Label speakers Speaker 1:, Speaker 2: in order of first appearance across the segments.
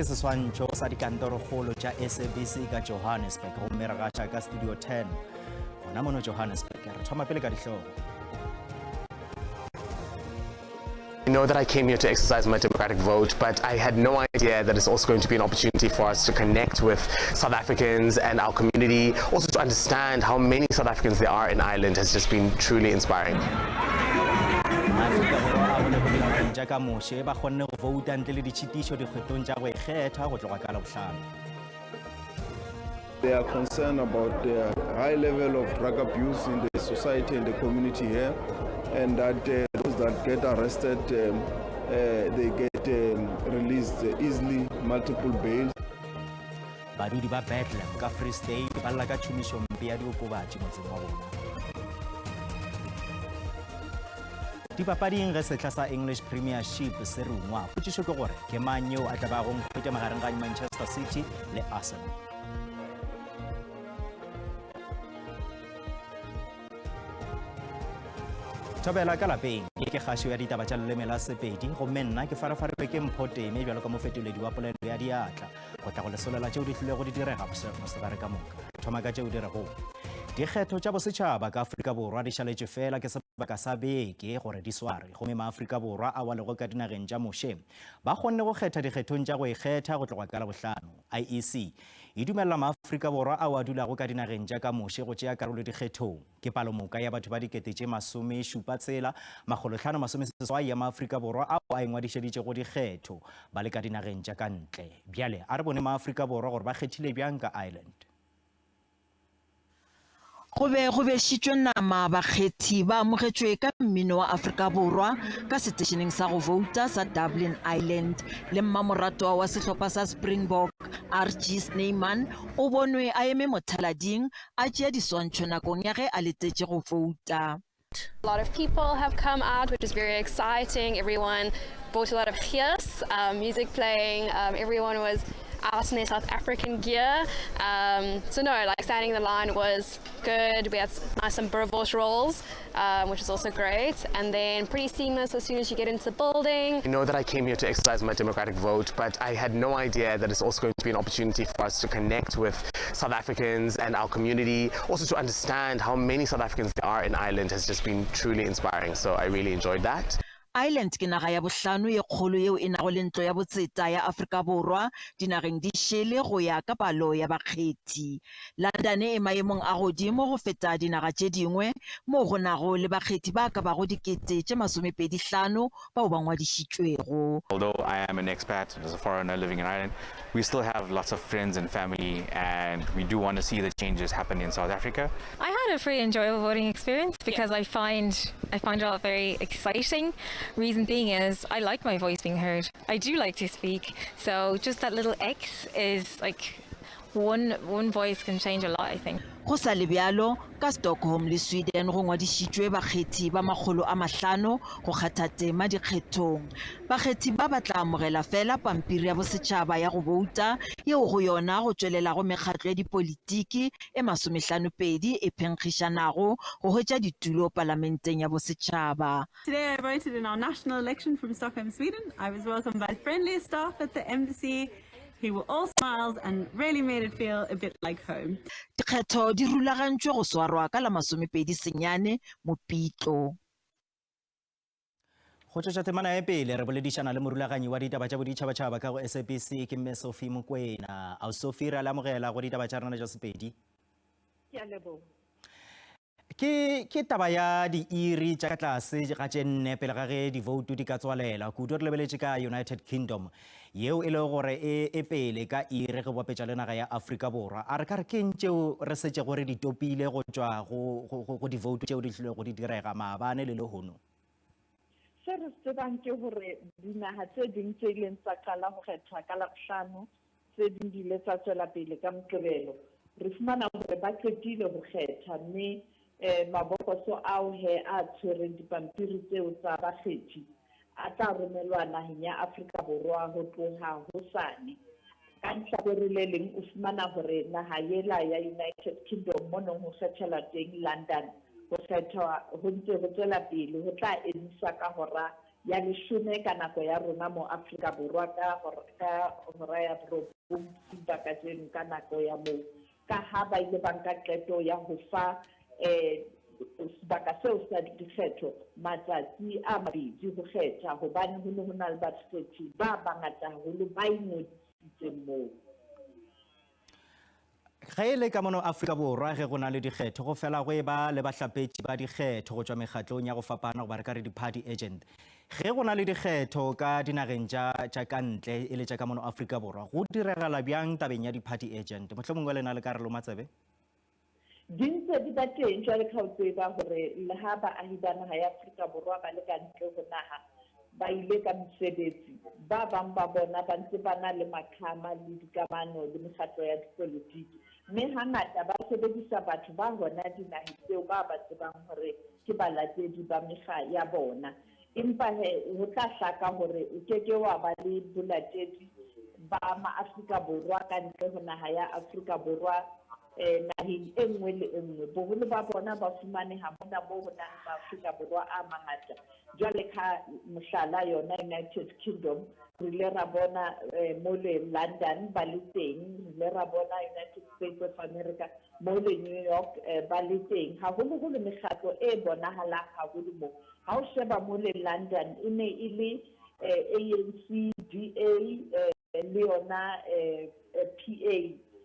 Speaker 1: ke seswantšho sa dikantorokgolo tša SABC ka Johannesburg gomme re gaša ka Studio 10 gona mono Johannesburg. Re thoma pele ka dihlogo.
Speaker 2: I know that I came here to exercise my democratic vote, but I had no idea that it's also going to be an opportunity for us to connect with South Africans and our community, also to understand how many South Africans there are in Ireland has just been truly inspiring.
Speaker 1: Maafrika Borwa a bolego dinageng tša ka moše ba kgonne go bouta ntle le ditšhitišo dikgethong tša go ikgetha go tloga ka Labohlano.
Speaker 3: They are concerned about the high level of drug abuse in the society and the community here, and that uh, those that get arrested, um, uh, they get um, released easily, multiple bails.
Speaker 1: Badudi ba Bethlehem ka Free State ba lla ka tšhomišompe ya diokobatši motseng wa bona. Dipapading ge sehla sa English Premiership se rungwa, potšišo ke gore ke mang yo a tla bago nkgwete magareng ga Manchester City le Arsenal. Thobela ka lapeng ye ke kgašo ya ditaba tša leleme la Sepedi gomme nna ke farafarilwe ke Mpho Teme bjalo ka mofetoledi wa polelo ya diatla go tla go lesolela tšeo di tlilego di direga mosegare ka moka. Thoma ka tšeo di rego dikgetho tša bosetšhaba ka Afrika Borwa di šaletšwe fela ke sebaka sa beke gore di swarwe gomme maAfrika Borwa a wa lego ka dinageng tša moše ba kgonne go kgetha dikgethong tša go ikgetha go tloga ka Labohlano. IEC e dumelela maAfrika Borwa ao a dulago ka dinageng tša ka moše go tšea karolo dikgethong. Ke palomoka ya batho ba 76 568 ya maAfrika Borwa ao a ingwadišeditšego dikgetho ba le ka dinageng tša ka ntle. Bjale a re bone maAfrika Borwa gore ba kgethile bjang ka Ireland.
Speaker 4: Go be go bešitšwe nama, bakgethi ba amogetšwe ka mmino wa Afrika Borwa ka setešeneng sa go bouta sa Dublin Ireland le mmamoratwa wa sehlopha sa Springbok RG Snyman o bonwe a eme mothalading a tšea diswantšho nakong ya ge a letetše go bouta.
Speaker 5: A lot of people have come out, which is very exciting. Everyone bought a lot of gears, um, music playing. Um, everyone was out in their South African gear. Um, so no, like standing in the line was good. We had nice some boerewors rolls, um, which is also great. And then pretty seamless as soon as you get into the building.
Speaker 2: I know that I came here to exercise my democratic vote, but I had no idea that it's also going to be an opportunity for us to connect with South Africans and our community, also to understand how many South Africans there are in Ireland has just been truly inspiring. So I really enjoyed that.
Speaker 4: Ireland ke naga ya bohlano ye kgolo yeo e nago le ntlo ya botseta ya Afrika Borwa dinageng di šele go ya ka palo ya bakgethi. London e maemong a godimo go feta dinaga tše dingwe moo go nago le bakgethi ba ka bago 25,000 bao ba ngwadišitšwego.
Speaker 6: Although I am an expat, as a foreigner living in Ireland, we still have lots of friends and family and we do want to see the changes happen in South Africa.
Speaker 7: I had a pretty enjoyable voting experience because I find I find it all very exciting. Reason being is I like my voice being heard. I do like to speak. So just that little X is like one one voice can change a lot, I think.
Speaker 4: Go sa le bjalo, ka Stockholm le Sweden go ngwadišitšwe bakgethi ba 500 go kgatha tema dikgethong. Bakgethi ba ba tla amogela feela pampiri ya bosetšhaba ya go bouta yeo go yona go tšwelelago mekgatlo ya dipolitiki e masomehlano-pedi e phenkgišanago go hwetša ditulo palamenteng ya bosetšhaba.
Speaker 8: Today I voted in our national election from Stockholm, Sweden. I was welcomed by the friendliest staff at the embassy who were all smiles and really made it feel a bit like home.
Speaker 4: Dikgetho di rulagantšwe go swarwa ka la masomepedi senyane Mopitlo.
Speaker 1: Go tšwetša temana ya pele re boledišana le morulaganyi wa ditaba tša boditšhabatšhaba ka go SABC ke Mme Sophie Mokwena. Au Sophie re a le amogela go ditaba tša rena tša Sepedi.
Speaker 9: Ke a leboga.
Speaker 1: Ke, ke taba ya diiri tša ka tlase ga tše nne pele ga ge divoutu di ka tswalela, kudu re lebeletše ka United Kingdom yeo e lego gore e, e pele ka iri ge bapetša le naga ya Afrika Borwa. A re ka re keng tšeo re setšego re di topile go tšwa go, go, go, go divoutu tšeo di hlilego di direga maabane le lehono?
Speaker 9: Se re se tsebang ke gore dinaga tse ding tse ileng tsa qala go kgetha ka Labohlano Tse ding di ile tsa tswela pele ka Moqebelo. Re fumana hore ba qetile ho kgetha mme mabokoso ao he a tshwereng dipampiri tseo tsa bakgethi a tla romelwa naheng ya Afrika Borwa ho tloha hosane. Ka lehlakore le leng o fumana hore naha yela ya United Kingdom mo neng ho kgethelwa teng London, ho kgethwa ho ntse ho tswela pele ho tla emiswa ka hora. ya leshome ka nako ya rona mo Afrika Borwa ka ka hora ya borobong bosiu ba kajeno ka nako ya moo, ka ha ba ile ba nka qeto ya ho fa um sebaka seo sa dikgetho matsatsi a mabedi ho kgetha hobane ho ne ho na le bakgethi ba bangata haholo ba ingodisitseng moo.
Speaker 1: Ge e le ka mono Afrika Borwa ge go na le dikgetho go fela go e ba le bahlapetši ba dikgetho go tšwa mekgatlong ya go fapana goba re ka re di-party agent. Ge go na le dikgetho ka dinageng tša tša ka ntle e le tša ka mono Afrika Borwa go diregala bjang tabeng ya di-party agent? Mohlomongwe lena le ka re loma tsebe?
Speaker 9: Di ntse di ba teng jwale ka o tseba hore le ha baahi ba naha ya Afrika Borwa ba le ka ntle ho naha ba ile ka mesebetsi, ba bang ba bona ba ntse ba na le maqhama le dikamano le mekgatlo ya dipolotiki mme hangata ba sebedisa batho ba hona dinaheng tseo ba ba tsebang hore ke balatedi ba mekga ya bona. Empa he ho tla hlaka hore o ke ke wa ba le bolatedi ba maAfrika Borwa ka ntle ho naha ya Afrika Borwa naheng e nngwe le e nngwe. Boholo ba bona ba fumaneha mona moo ho nang le maAfrika Borwa a mangata. Jwale ka mohlala yona United Kingdom, re ile ra bona mole London ba le teng, re ile ra bona United States of America mole New York ba le teng. Haholoholo mekgatlo e bonahalang haholo moo. Ha o sheba mole London e ne e le ANC, DA le yona PA,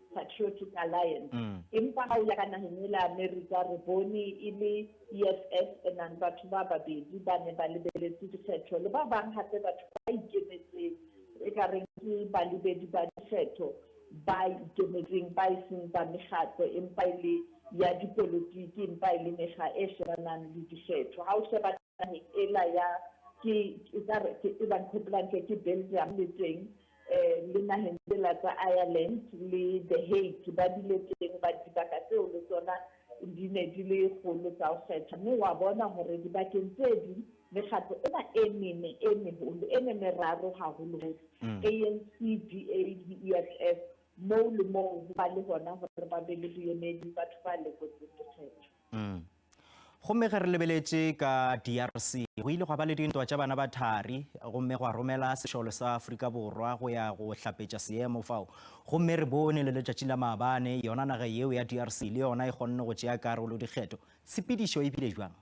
Speaker 9: Patriotic Alliance. Empa ha o ya ka naheng ela America re bone e le EFF e nang batho ba babedi ba ne ba lebeletse dikgetho le ba bang hape batho ba ikemetseng e ka reng ke balebedi ba dikgetho ba ikemetseng ba e seng ba mekgatlo empa e le ya dipolotiki empa e le mekga e shebanang le dikgetho. Ha o sheba naheng ela ya ke ekare ke e bang ke hopola hantle ke Belgium le teng eh le naheng tsela tsa Ireland le The Hague ba bile teng ba dibaka tseo le tsona di ne di le kgolo tsa ho kgetha mme wa bona hore dibakeng tse ding mekgatlo ena e mene e meholo e me meraro haholoholo ANC, DA le EFF moo le moo ho ba le hona hore ba be le boemedi batho ba lekotseng dikgetho.
Speaker 1: Gomme ge re lebeletše ka DRC, go ile gwa ba le dintwa tša bana ba thari gomme gwa romela sešole sa Afrika Borwa go ya go hlapetša seemo fao. Gomme re bone le letšatši la maabane yona naga yeo ya DRC le yona e kgonne go tšea karolo dikgetho. Tshepedišo e bile bjang?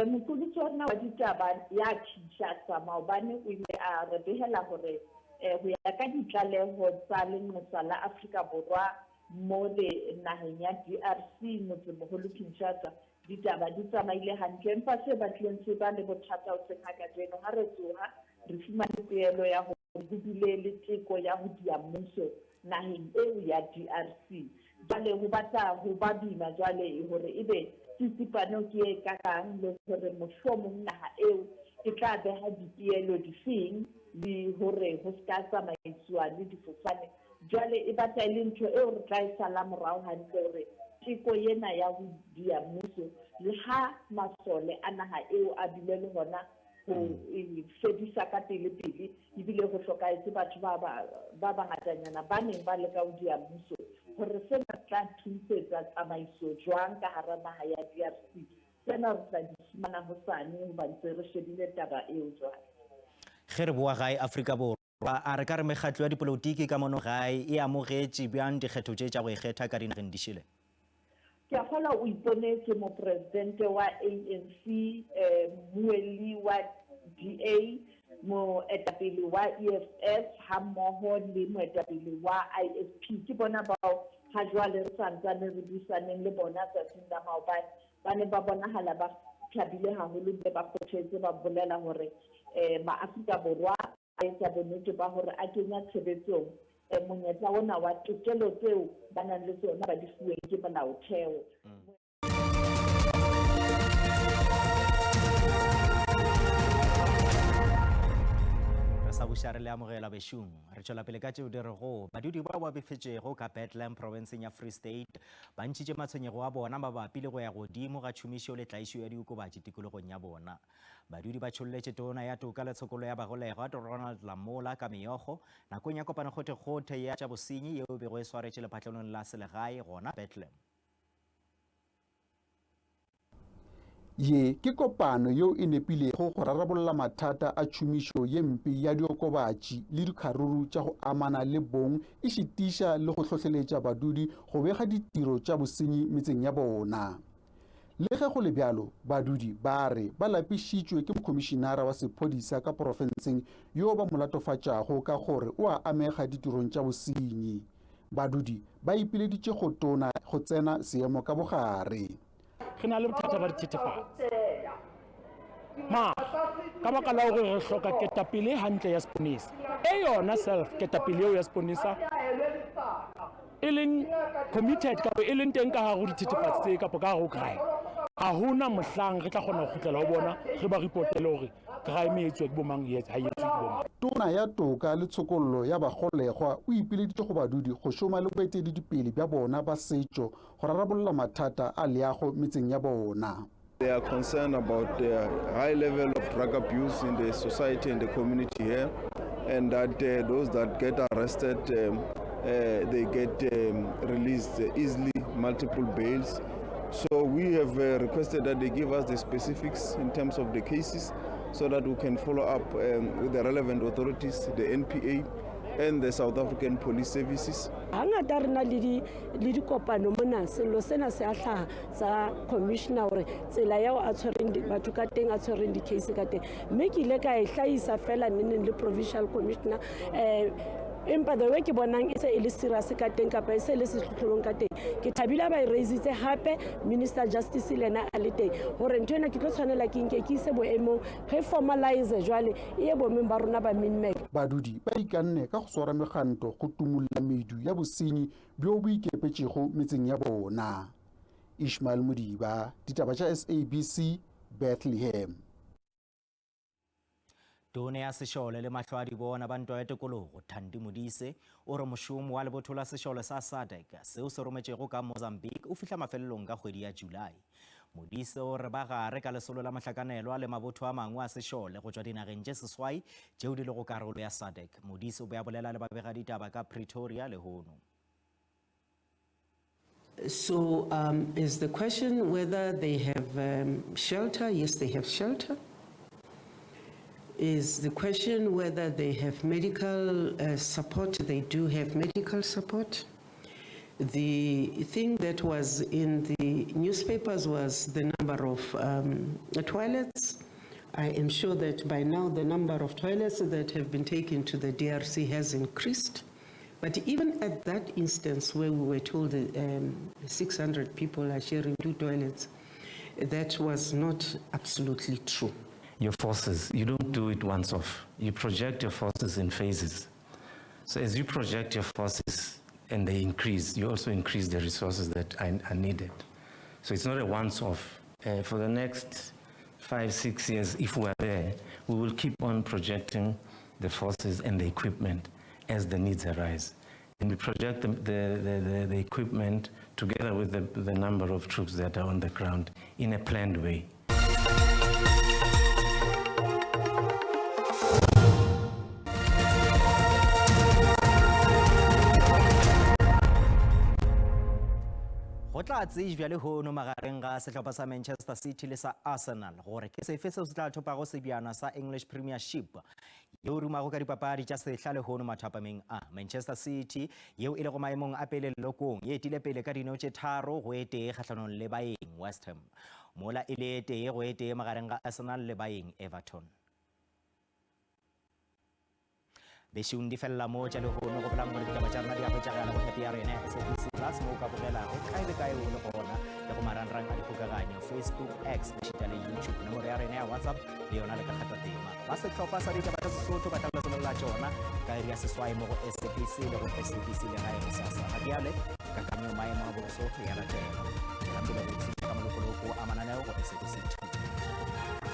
Speaker 9: Moqolotsi wa rena wa ditaba ya Kinshasa maobane o ile a re begela hore ho ya ka ditlaleho tsa lenqosa la Afrika Borwa mole naheng ya DRC motsemoholo Kinshasa, ditaba di tsamaile hantle empa se batlileng se ba le bothata hoseng ha kajeno ha re tsoha re fumane peelo ya hore ho bile le teko ya ho diya mmuso naheng eo ya DRC. Jwale ho batla ho ba boima jwale hore ebe tsitsipano ke e kakang le hore mohlomong naha eo e tla beha dipeelo difeng le hore ho se ka tsamaiswa le difofane. Jwale e batla e le ntho eo re tla e sala morao hantle hore teko ena ya ho diya mmuso le ha masole a naha eo a bile le hona ho e fedisa ka pele pele ebile ho hlokahetse batho ba ba bangatanyana ba neng ba leka ho diya mmuso hore sena se tla thunsetsa tsamaiso jwang ka hara naha ya DRC. Tsena re tla di fumana hosane hoba ntse re shebile taba eo jwale.
Speaker 1: Ge re boa gae Afrika Borwa, a re ka re mekgatlo ya dipolotiki ka mono gae e amogetše bjang dikgetho tše tša go ikgetha ka dinageng di šele?
Speaker 9: Ke a kgolwa o iponetše mopresidente wa ANC, mmuelli wa DA, moetapele wa EFF hammoho le moetapele wa IFP. Ke bona bao ha jwale re sa ntsane re buisaneng le bona tsatsing la maobane. Ba ne ba bonahala ba thabile haholo ebile ba kgothetse ba bolela hore Maafrika Borwa a etsa bonnete ba hore a kenya tshebetsong monyetla ona wa tokelo tseo ba nang le tsona ba di fuweng ke molaotheo.
Speaker 1: Re sa buša re le amogela bešung. Re tšwela pele ka tšeo di rego badudi bao ba befetšego ka Bethlehem profenseng ya Free State ba ntšhitše matshwenyego a bona mabapi le go ya godimo ga tšhomišo le tlaišo ya diokobatši tikologong ya bona. Badudi ba tšholletše Tona ya Toka le Tshokolo ya Bagolegwa, Ronald Lamola ka meokgo nakong ya kopanokgothekgothe ya tša bosenyi yeo e bego e swaretše lephatlelong la selegae gona Bethlehem.
Speaker 10: Ye ke kopano yeo e nepilego go rarabolla mathata a tšhomišo ye mpe ya diokobatši le dikgaruru tša go amana le bong e šitiša le go hlohleletša badudi go bega ditiro tša bosenyi metseng ya bona. Le ge go le bjalo, badudi ba re ba lapišitšwe ke mokhomišinara wa sephodisa ka porofenseng yo ba mo latofatšago ka gore o a amega ditirong tša bosenyi. Badudi ba ipileditše go tona go tsena seemo ka bogare.
Speaker 11: Re na le bothata ba dithethefatsi mara ka baka la gore re hloka ketapele e hantle ya seponesa e yona self ketapele eo ya seponesa e leng committed kapa e leng teng ka gare go dithethefatsi tse kapa ka gare go crime ga gona mohlang re tla kgona go kgutlela go bona re ba reportele gore crime e etsuwa ke bomang ga e etsuwe ke bomang.
Speaker 10: Tona ya Toka le Tshokollo ya Bagolegwa o ipileditše go badudi go šoma le boeteledipele bja bona ba setšo go rarabolla mathata a leago metseng ya bona.
Speaker 3: They are concerned about the high level of drug abuse in the society and the community here, and that uh, those that get arrested, um, uh, they get um, released easily, multiple bails. So we have uh, requested that they give us the specifics in terms of the cases so that we can follow up um, with the relevant authorities, the NPA, and the South African Police Services.
Speaker 12: Hangata re na le le dikopano mona sello sena se a hlaha sa commissioner gore tsela yeo a tshwereng batho ka teng a tshwereng di-case ka teng mme ke ile ka e hlahisa fela neneng le provincial commissioner um empa the way ke bonang e se e le serious ka teng kapa e se e le sehlohlolong ka teng ke thabile ba e raisitse gape minister justice le ena a le teng gore ntho ena ke tlo tshwanela ke nke ke ise boemong ge formalize jwale e ye bomeng ba rona ba minmac
Speaker 10: Badudi ba ikanne ka go swara meganto go tumolla medu ya bosenyi bjo bo ikepetšego metseng ya bona. Ishmael Modiba, Ditaba tša SABC, Bethlehem.
Speaker 1: Tona ya Sešole le mahlo a dibona ba ntwa ya tokologo, Thandi Modise, o re mošomo wa lebotho la sešole sa SADC seo se rometšego ka Mozambique o fihla mafelelong ka kgwedi ya July. Modise o re ba gare ka lesolo la mohlakanelwa le mabotho a mangwe a sešole go tšwa dinageng tše seswai tšeo di lego karolo ya SADC. Modise o be a bolela le babegaditaba ka Pretoria lehono.
Speaker 13: So um, is the question whether they have um, shelter? Yes, they have shelter. Is the question whether they have medical uh, support? They do have medical support. The thing that was in the newspapers was the number of um, toilets. I am sure that by now the number of toilets that have been taken to the DRC has increased. But even at that instance where we were told that um, 600 people are sharing two toilets, that was not absolutely true.
Speaker 14: Your forces, you don't do it once off. You project your forces in phases. So as you project your forces and they increase, you also increase the resources that are, are needed. So it's not a once off. Uh, for the next five, six years, if we are there, we will keep on projecting the forces and the equipment as the needs arise. And we project the, the, the, the equipment together with the, the number of troops that are on the ground in a planned way.
Speaker 1: Go tla tsejwa lehono magareng ga sehlopha sa Manchester City le sa Arsenal gore ke sefe seo se tla thopago sebjana sa English Premiership yeo rumago ka dipapadi tša sehla lehono mathapameng a. Manchester City yeo e lego maemong a pele lelokong e etile pele ka dino tše tharo go e tee kgahlanong le baeng West Ham mola e le e tee go e tee magareng ga Arsenal le baeng Everton. Bešong di felela mo tša lehono. Gopolang gore ditaba tša rena di a hwetšagala go app ya rena ya SABC Plus mo o ka bogelago kae le kae o le gona le go marangrang a dikgokaganyo Facebook, X lešita le YouTube. Nomoro ya rena ya WhatsApp le yona le ka kgatha tema. Ba sehlopha sa ditaba tša Sesotho ba tla lesolela tšona ka iri ya seswai mo go SABC le go SABC Legae gosasa. Ga bjale kakanyo maemo a boso ya latela. Tšwelang pele go ipshina ka molokoloko a mananeo go SABC 2.